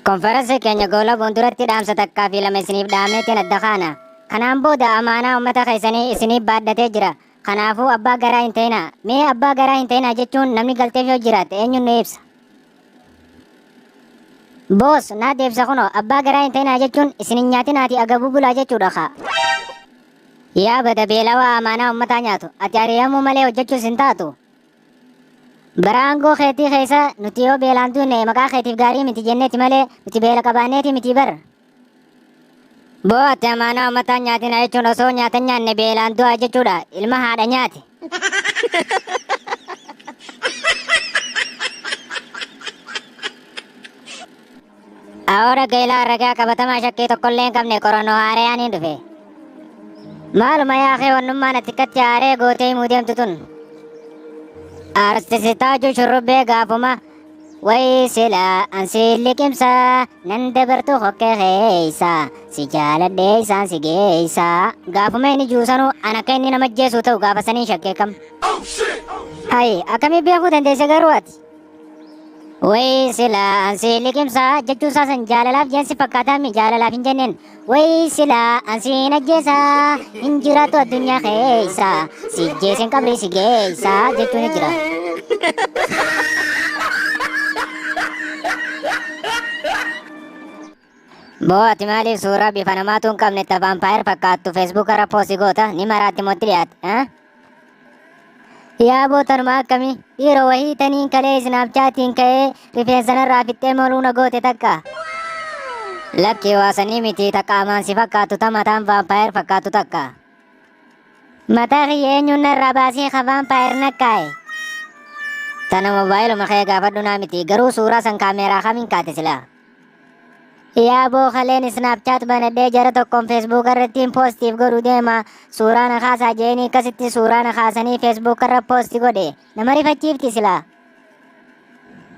Konferansii keenya goolabuun duratti dhaamsa takkaa fi lama isiniif dhaameetiin adda kaana. Kanaan booda amaanaa uummata keessanii isiniif baadhatee jira. Kanaafuu abbaa garaa hin ta'inaa. Mee abbaa garaa hin ta'inaa jechuun namni galteef yoo jiraate eenyuun nu ibsa? Boos naa deebisa kunoo abbaa garaa hin ta'inaa jechuun isin hin nyaatinaatii agabuu bulaa jechuudha kaa. Yaa bada beelawaa amaanaa uummataa nyaatu ati ari'amuu malee hojjechuus hin taatu. Bara aangoo keetii keessa nuti yoo beelaan duune maqaa keetiif gaarii miti jenneeti malee nuti beela qabaanneeti miti bar. Boo ati amaanaa uummataa nyaatina jechuun osoo nyaata hin nyaanne beelaan du'aa jechuudha. Ilma haadha nyaate. Aoora gailaa ragaa qabatamaa shakkii tokkollee hin qabne qorannoo haarayaan hin dhufe. Maaluma yaakee wannummaan ati akkatti haaree gootee himuu deemtu tun. Artisitaaju shurrubbee gaafuma wayi sila ansi liqimsa nan dabartu hokkee keessa si jaaladhee isaan si geessa. Gaafuma inni juusanuu an akka inni nama ajjeesuu ta'u gaafa saniin shakkee kam. Hayi akkamii beekuu dandeesse garuu ati? Wayi sila ansi liqimsa jechuu isaa san jaalalaaf jeensi fakkaataa mi jaalalaaf hin jenneen. Wayi sila ansi hin ajjeesa hin jiraattu addunyaa keessa si jeesen qabrii si geessa jechuun ni jira. Boo ati maaliif suuraa bifa namaatu hin qabne ta vaampaayir fakkaattu feesbuuk irra poosti goota ni maraatti mootti dhiyaate. Eh? Yaa boo tanuma akkami dhiiroo wahii taniin kalee isnaapchaatiin ka'ee rifeensa narraa fixxee moluu na goote takka. Lakki waasanii miti ta qaamaan si fakkaattu ta mataan vaampaayir fakkaattu takka. Mataa kiyya eenyuun narraa baasee ka vaampaayir nakkaa'e. Tana moobaayiluma kee gaafadhu naa miti garuu suuraa san kaameeraa kamiin kaate silaa. Yaa boo kaleen Snapchat banadhee jara tokkoon Facebook irrattiin postiif godhu deema suuraa na kaasaa jeeni akkasitti suuraa na kaasanii Facebook irra posti godhe nama rifachiifti silaa.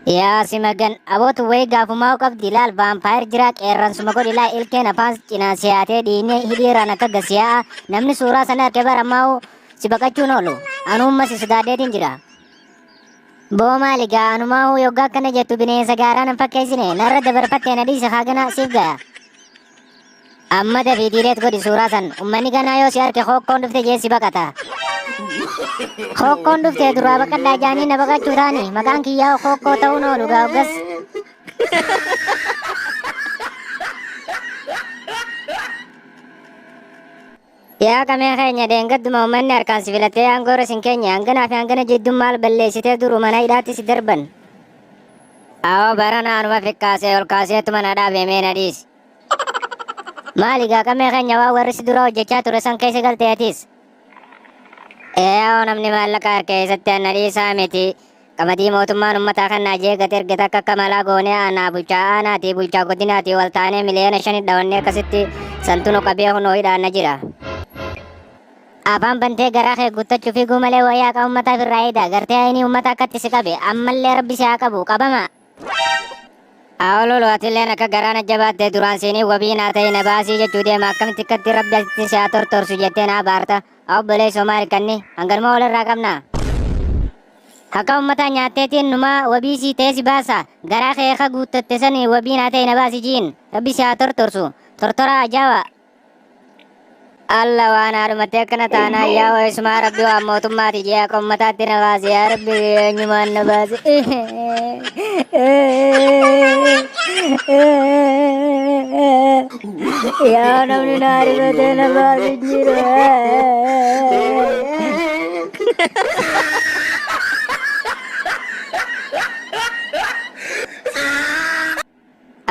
Yaa si magan abootu wayi gaafumaa qabdi laal vaampaayir jiraa qeerransuma godhi laa ilkeen afaan cinaan siyaatee dhiinee hidhiirraan akka gasiyaa'a namni suuraa sana arge baramaa'u si baqachuun oolu anuumma si sodaadheetiin jira. Boo maali gaa anumaahuu yoggaa akkana jettu bineensa gaaraa nan fakkeessine narra dabarfattee na dhiisi haa ganaa siif gaya. Amma dafii diileet godhi suuraa san ummanni ganaa yoo si arke hookkoon dhufte jee si baqata. Hookkoon dhufte duraa baqadhaa jaanii na baqachuu taani maqaan kiyyaa hookkoo ta'uun oolu gaa hoggas. Yaa qamee keenya deengadduma uummanni harkaan si filatee aangoo irra sin keenye hanganaa fi hangana jidduun maal balleessitee duru mana hidhaatti si darban. Awoo barana anuma fikkaasee ol kaaseetuma na dhaabe mee na dhiisi. Maali gaa qamee keenya waan warri si dura hojjechaa ture san keessa galte atis. Ee awoo namni maallaqa harka keessatti anna dhiisaa miti. Qamadii mootummaan uummataa kan naa jee gate erge takka akka malaa goonee aanaa bulchaa aanaatii bulchaa godinaatii wal taanee miliyoona 5 dhawannee akkasitti santu nu qabee kunoo hidhaan na jira. Afaan bantee garaa kee guuttachuu fiiguu malee wayii haqa uummataaf irraa eeda gartee ayinii uummata akkatti si qabe ammallee rabbi si haa qabu qabama. Awololo atilleen akka garaa na jabaatte duraan siinii wabii naa ta'e na baasii jechuu deema akkamitti akkatti rabbi asitti si haa tortorsu jettee na abaarta. Obboleessoo maal kanni hanganuma walirraa qabna. Haqa ummataa nyaatteetiin numaa wabii sii ta'ee si baasa garaa kee ka guuttatte sani wabii naa ta'e na baasi jiin rabbi si haa tortorsu tortoraa ajaawa. Alla waan haadhumattee akkana taanaa yaa ho'isumaa rabbi waan mootummaati jee haqa ummataatti na baasi yaa rabbi eenyumaan na baasi. Yaa namni na arifatee na baasi jira.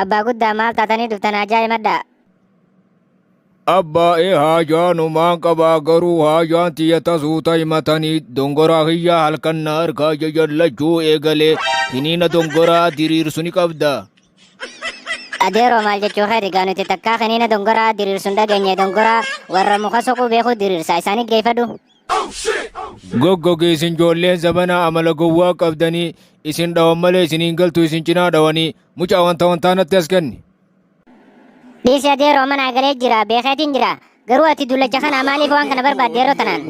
Abbaa guddaa maal taatanii dhuftan haajaa himadhaa. Abbaa ee haajaa numaan qabaa garuu haajaan tiyya tasuuta himatanii dongoraa kiyyaa halkan na harkaa jajallachuu eegalee hiniina dongoraa diriirsu ni qabda. Adeeroo maal jechuu keeti gaa nuti takkaa kiniina dongoraa diriirsu hin dhageenye dongoraa warra muka soquu beekuu diriirsa isaanii geeffadhu. Goggogi isin ijoolleen zabanaa amala gowwaa qabdanii isin dhawan malee isin hin galtu isin cinaa dhawanii mucaa wanta wantaa natti as kenni. Dhiisi adeeroo mana galee jira beekeetiin jira. Garuu ati dullacha kana maaliif waan kana barbaadde yeroo tanaan?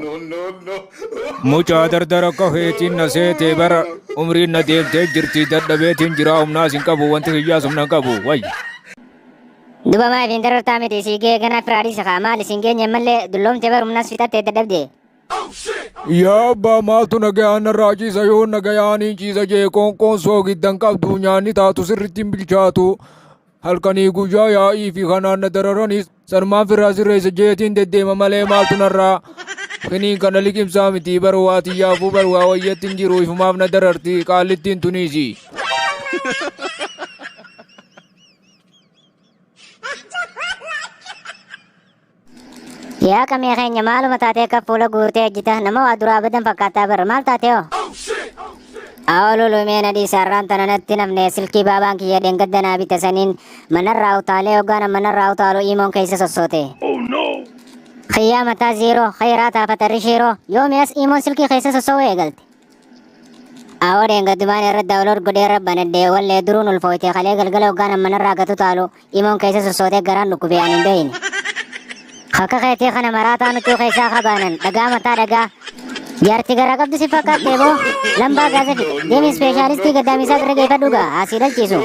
Mucaa dardara akka keetiin na seetee bara umriin na deemtee jirti dadhabeetiin jira humnaas hin qabu wanti kiyyaas humna hin qabu wayyi. Duba maaf hin darartaa miti sii gee ganaa firaa dhiisa kaa maal isin geenye mallee dulloomte bar humnaas fixattee dadhabde. Yaa abbaa maaltu nagayaan narraa ciisa yoo nagayaan hin ciisa jee qoonqoon soogiddan qabdu nyaanni taatu sirritti hin bilchaatu halkanii guyyaa yaa'ii fi kanaan na dararanis sanumaan firraa sirreessa jeetiin deddeema malee maaltu narraa kiniin kana liqimsaa miti bar waa tiyyaafuu bar waa wayyatti hin jiru ifumaaf na dararti qaallittiin tuniisi. Yaa qamee keenya maaluma taatee akka fuula guurtee ejjita nama waa duraa badan fakkaattaa bara maal taatee hoo? Awololu mee na dhiisa har'aan tana natti namne silkii baabaan kiyya dheengadda naa bite saniin manarraa utaalee hoggaana manarraa utaalu iimoon keessa sossoote. Kiyyaa mataa ziiroo khayraa taafatarri shiiroo yoomi as iimoon silkii keessa sosso'uu eegalte. Awoo dheengaddumaan irra download godhee irra banadhe wallee duruun ulfooyte kalee galgala hoggaan manarraa gatu taalu imoon keessa sossootee garaan dhukkubee ani hin beeyne. Akka keetii kana maraataa nutuu keessaa kabaanan dhagaa mataa dhagaa. Jaarti garaa qabdu si fakkaattee boo lambaa gaasa fixe deemi ispeeshaalistii gaddaamisaa bira geeffadhu gaa asii dhalchiisu.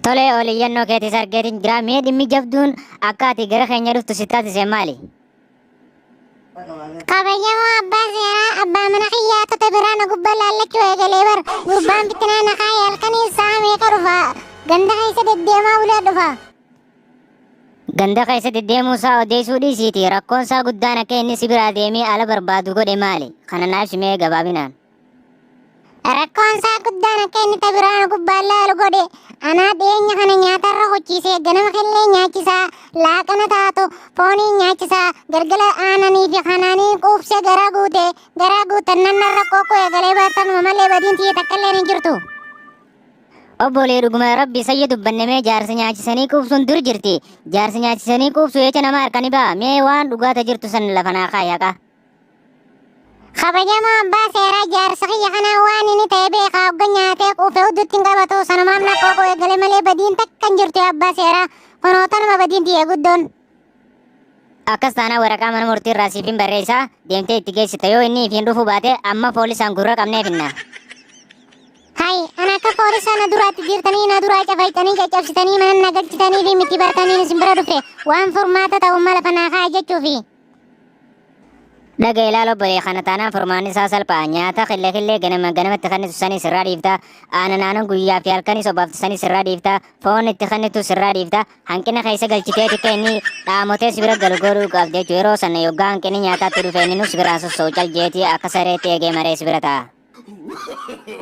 Tolee ol iyyannoo keetis argeetiin jira mee dhimmi jabduun akka ati gara keenya dhuftu si taasise maali? Kabajamoo abbaa seeraa abbaa mana kiyyaa tota biraa na gubbaa laallachuu eegalee bar gurbaan bittinaa na kaayee halkanii sa'a meeqa dhufa ganda keessa deddeemaa bulee dhufa. Ganda keessa deddeemuu isaa odeessuu dhiisiiti rakkoon isaa guddaan akka inni si biraa deemee ala barbaadu godhe maali? Kana naaf simee gabaabinaan. Rakkoon isaa guddaan akka inni ta biraa na gubbaan laalu godhe anaa dhiyeenya kana nyaatarra hochiisee ganama killee nyaachisaa laaqana taatu fooniin nyaachisaa galgala aananii fi kanaanii quubsee garaa guute garaa guutan nan rakkoo koo eegalee bartanuma malee badiin tiyya takka illee hin jirtu. Obbolee dhuguma rabbi sayya dubbanne mee jaarsa nyaachisanii quubsuun dur jirti. Jaarsa nyaachisanii quubsu jecha nama harkani ba'a mee waan dhugaata jirtu san lafa naa kaa'i haqa. Kabajamoo abbaa seeraa jaarsa kiyya kanaa waan inni ta'e beekaa hogga nyaatee quufe hudduutti hin qabatu sanumaaf rakkoo koo eegale malee badiin takka hin jirtu abbaa seeraa kunoo tanuma badiin tiyya guddoon. Akkas taanaan waraqaa mana murtii irraa siif hin barreessaa deemtee itti geessita yoo inni ifiin dhufuu baate amma poolisaan gurra qabnee finna. Hai, ana akka poolisaa na duraatti jirtanii na duraa cafayxanii caccabsitanii mana na galchitanii fi miti bartaniin isin bira dhufe waan furmaata ta'u mala fanaa kaa jechuufi. Dhaga ilaala obbolee kana taanaan furmaanni isaa salphaa nyaata qillee qillee ganama ganamatti kennitu sanii sirraa dhiifta aanan aanan guyyaa fi halkanis obaaftu sanii sirraa dhiifta foon itti kennitu sirraa dhiifta hanqina keessa galchitee xiqqee inni dhaamotee si bira galu godhuu qabde jechuudha yeroo sana yoggaa hanqinni nyaataatti dhufe inni nus biraan sossoo'u cal jeetii akka sareetti eegee maree si bira taa'a.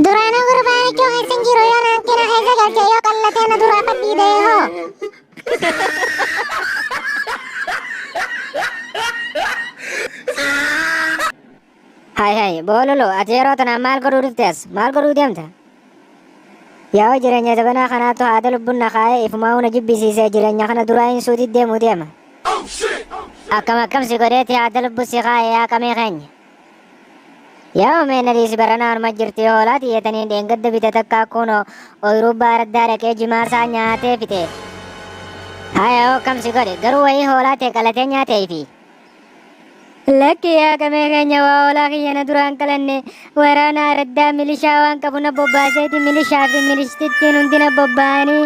Duraanuu gurbaan ichuu keessa hin jiru yoo hanqina keessa galche yoo qallatee na duraa fadhii ta'e hoo. Hai hai boololo ati yeroo tanaan maal godhuu dhufte as maal godhuu deemta? Yaa'oo jireenya zabanaa kanaatu haada lubbuun na kaa'ee ifumaa na jibbisiisee jireenya kana duraa hin suuti deemuu deema. Akkam akkam si godheeti haada lubbuu si kaa'ee yaa qamee keenya. Yaa mee na dhiisi baranaa orma jirti hoolaa xiyyatanii dheengadda bite takka kunoo ooyiruu baaraddaa dhaqee jimaasaa nyaatee fixe. Haya hoo kam si godhe garuu wayii hoolaa ta'e qalatee nyaateefi. Lakki yaa qamee keenya waa hoolaa kiyya na duraan qalanne waraana araddaa milishaa waan qabu na bobbaaseeti milishaa fi milishtittiin hundi na bobba'anii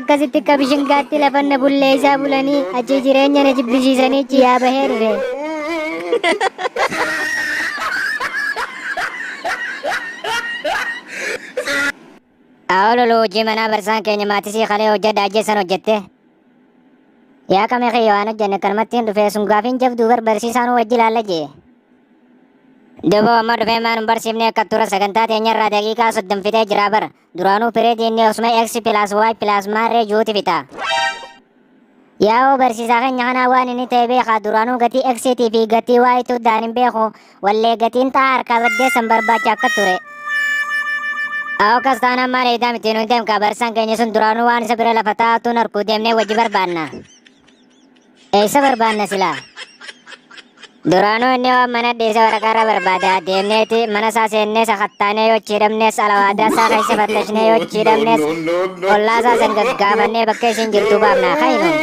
akkasitti akka bishingaatti lafa na bulleessaa bulanii achi jireenya na jibbisiisanii achi yaa bahee dhufe. Awololu hojii manaa barsaan keenya maatisii kalee hojjedha ajjeessan hojjette. Yaa qamee kiyya waan hojjenne kanumatti hin dhufee sun gaafiin jabduu bar barsiisaan wajji ilaalla jee. Duuba amma dhufee maan hin barsiifne akka tura sagantaa teenyarraa daqiiqaa 30 fixee jira bar. Duraanuu pireedii inni osuma x plus y plus maarree juuti fixa. Yaa'oo barsiisaa keenya kanaa waan inni ta'e beekaa duraanuu gatii x fi gatii y tu daan hin beeku wallee gatiin xaa harkaa baddeessan barbaacha akka ture. Akkas taanaan maal eedaa miti nuyi deemkaa barsiisaan keenya sun duraanuu waan isa bira lafa taa'atuun harkuu deemnee wajji barbaanna. Eessa barbaanna silaa? Duraanuu inni waan mana dhiise waraqaa irra barbaada. Deemneeti mana isaa seennee sakattaanee yoo achi hidhamnes alawaadaa isaa keessa fattashnee yoo achi hidhamnes ollaa isaa san gaggaafannee bakka isiin jirtu baafna. Ka'i nuun.